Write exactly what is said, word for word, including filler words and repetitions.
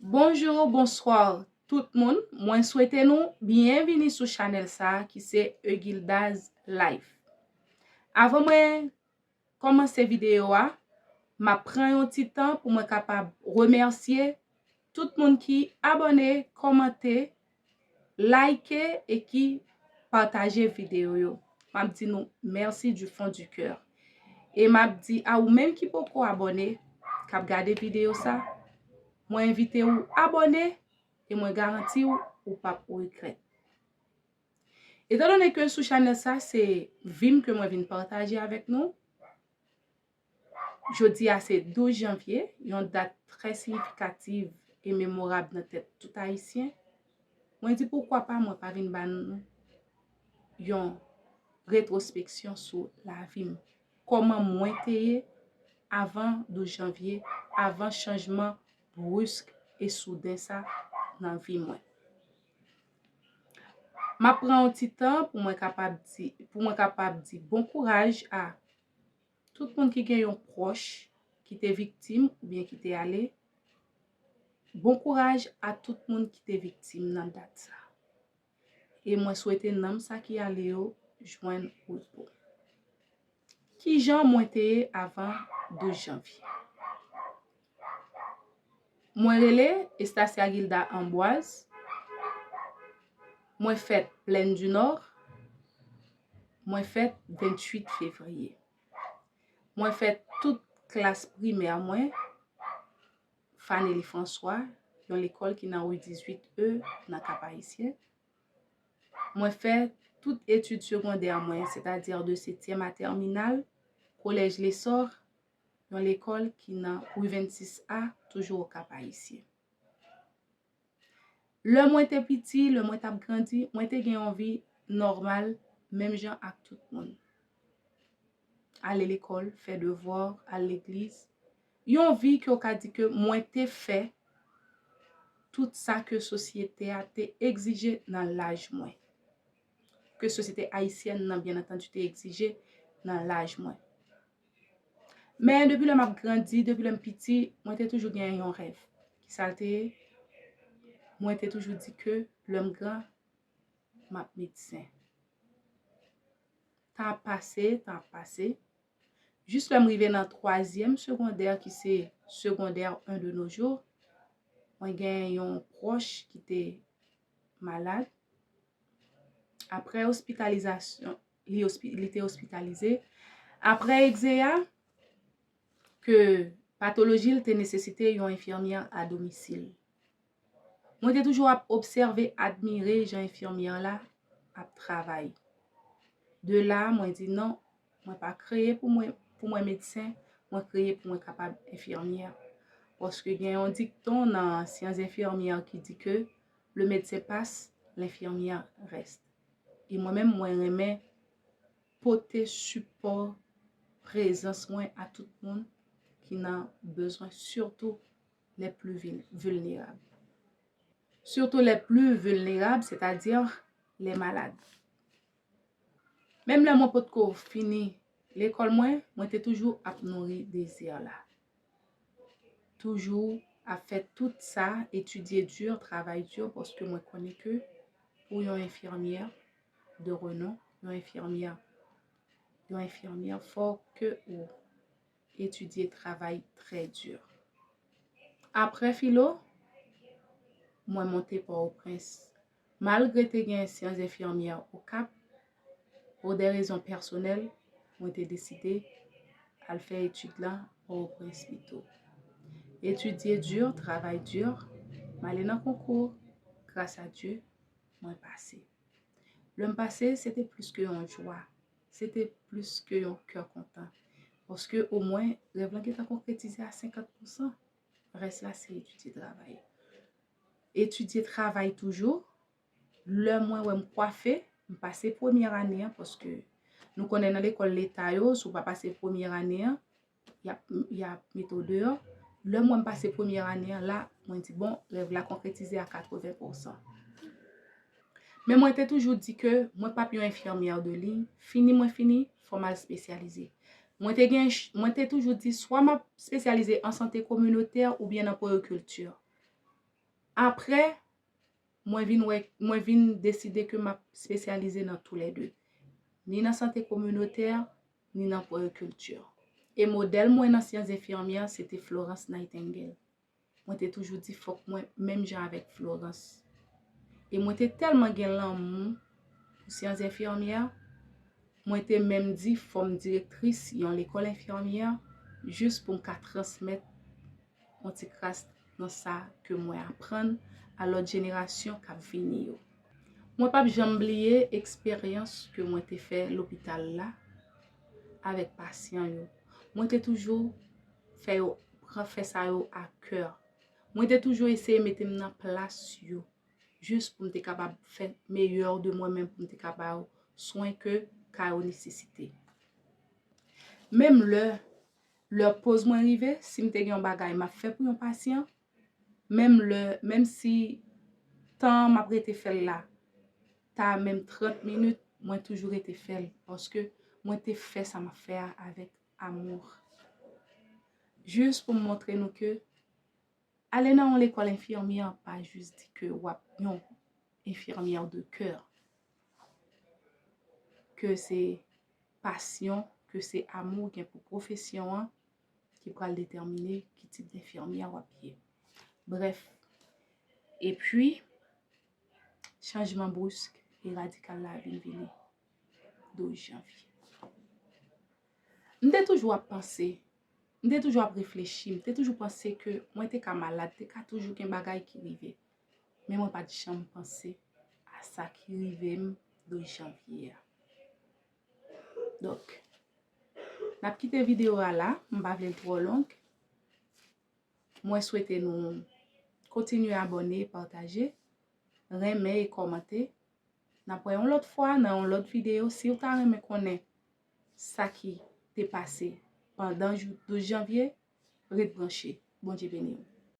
Bonjou, bonswa tout moun. Mwen swete nou byenvini sou chanèl sa a ki se Eugilda's Life. Avan mwen kòmanse videyo a, m ap pran yon ti tan pou mwen kapab remèsye tout moun ki abòne, kòmante, like e ki pataje videyo yo. M ap di nou mèsi du fond du cœur. E m ap di a ou menm ki poko abòne, k ap gade videyo sa, mwen envite ou abòne e mwen garanti w ou p ap regrèt. Etandone ke sou chanèl sa se vi m ke mwen vin pataje avèk nou, jodi a se douz janvye, yon dat trè siyifikativ e memorab nan tèt tout Ayisyen. Mwen di poukwa pa mwen pa vin ban nou yon retwospeksyon sou lavi m. Kòman mwen te ye avan douz janvye, avan chanjman brisk e souden sa nan vi mwen. M ap pran yon ti tan pou mwen kapab di, pou mwen kapab di bon kouraj a tout moun ki gen yon pwòch ki te viktim oubyen ki te ale. Bon kouraj a tout moun ki te viktim nan dat sa. E mwen swete nanm sa ki ale yo jwenn repo. Kijan mwen te ye avan douz janvye? Mwen rele Estacia Gilda Amboise. Mwen fèt Plaine du Nord. Mwen fèt venntuit fevriye. Mwen fè tout klas primè mwen Fanely François, yon lekòl ki nan ri dizuit E nan Kap Ayisyen. Mwen fè tout etid segondè mwen, sètadi de setyèm a tèminal, Kolèj Lessor, yon lekòl ki nan ri vennsis A, toujou o Kap Ayisyen. Lè mwen te piti, lè mwen t ap grandi, mwen te gen yon vi nòmal, menm jan ak tout moun. Ale lekòl, fè devwa, al legliz. Yon vi ke w ka di ke mwen te fè tout sa ke sosyete a te egzije nan laj mwen. Ke sosyete ayisyèn nan, byen antandi, te egzije nan laj mwen. Men depi lè m ap grandi, depi lè m piti, mwen te toujou gen yon rèv. Ki sa l te ye? Mwen te toujou di ke lè m gran, m ap medsen. Tan ap pase, tan ap pase. Jis lè m rive nan twazyèm segondè, ki se segondè un de nos jours, mwen gen yon pwòch ki te malad. Apre ospitalizasyon, li ospi-, li te ospitalize. Apre egze a, ke patoloji l te nesesite yon enfimyè a domisil. Mwen te toujou ap obsève, admire jan enfimyè la ap travay. De la, mwen di non, mwen pa kreye pou mwen, pou mwen medsen, mwen kreye pou mwen kapab enfimyè. Paske gen yon dikton nan syans enfimyè ki di ke le médecin passe, l'infirmière reste. E mwen menm, mwen renmen pote sipò, prezans mwen a tout moun ki nan bezwen, sitou les plus vul-, vulnérables. Surtout les plus vulnérables, c'est-à-dire les malades. Menm lè mwen potko fini lekòl mwen, mwen te toujou ap nouri dezè la. Toujou ap fè tout sa, etidye di, travay di, paske mwen konnen ke pou yon enfimyè de renom, yon enfimyè, yon enfimyè, fò ke ou etidye, travay trè di. Apre filo, mwen monte Pòtoprens. Malgre te gen syans enfimyè o Kap, pou de rezon pèsonèl, mwen te deside al fè etid la Pòtoprens pito. Etidye di, travay di, m ale nan konkou, gras a Dye, mwen pase. Lè m pase, se te plis ke yon jwa, se te plis ke yon kè kontan. Paske omwen, rèv lan gentan konkretize a senkant pousan. Rès la se etidye, travay. Etidye, travay toujou. Lè mwen wè m kwafe, m pase premyè ane an, paske nou konnen nan lekòl leta yo, si w pa pase premyè ane an, y ap, y ap mete w deyò. Lè m wè m pase premyè ane an, la, mwen di, bon, rèv la konkretize a katreven pousan. Men mwen te toujou di ke mwen p ap yon enfimyè de liy. Fini mwen fini, fò m al espesyalize. Mwen te gen ch-, mwen te toujou di, swa m ap espesyalize an sante kominotè oubyen nan puériculture. Apre, mwen vin wè, mwen vin deside ke m ap espesyalize nan toulède, ni nan sante kominotè, ni nan puériculture. E modèl mwen nan syans enfimyè, se te Florence Nightingale. Mwen te toujou di fòk mwen menm jan avèk Florence. E mwen te tèlman gen lanmou pou syans enfimyè, mwen te menm di fò m direktris yon lekòl enfimyè jis pou m ka transmèt yon ti kras nan sa ke mwen aprann a lòt jenerasyon k ap vini yo. Mwen p ap janm bliye eksperyans ke mwen te fè lopital la avèk pasyan yo. Mwen te toujou fè yo pran, fè sa yo a kè. Mwen te toujou eseye mete m nan plas yo, jis pou m te kapab fè meyè de mwen menm, pou m te ka ba yo swen ke ka yo nesesite. Menm lè, lè poz mwen rive, si m te gen yon bagay m ap fè pou yon pasyan, menm lè, menm si tan m ap rete fè l la ta menm trant minit, mwen toujou rete fè l, paske mwen te fè sa m ap fè a avèk amou. Jis pou m montre nou ke ale nan yon lekòl enfimyè pa jis di ke w ap yon enfimyè de kè, ke se pasyon, ke se amou w gen pou pwofesyon an ki pral detèmine ki tip enfimyè w ap ye. Brèf, epi, chanjman brisk e radikal la vin vini douz janvye. M te toujou ap panse, m te toujou ap reflechi, m te toujou panse ke mwen te ka malad, te ka toujou gen bagay ki rive. Men mwen pa t janm panse a sa ki rive m douz janvye a. Donk, n ap kite videyo a la, m pa vle l twò long. Mwen swete nou kontinye abòne, pataje, renmen e kòmante. N ap wè yon lòt fwa nan yon lòt videyo. Si w ta renmen konnen sa ki te pase pandan jou douz janvye, ret branche. Bondye beni w.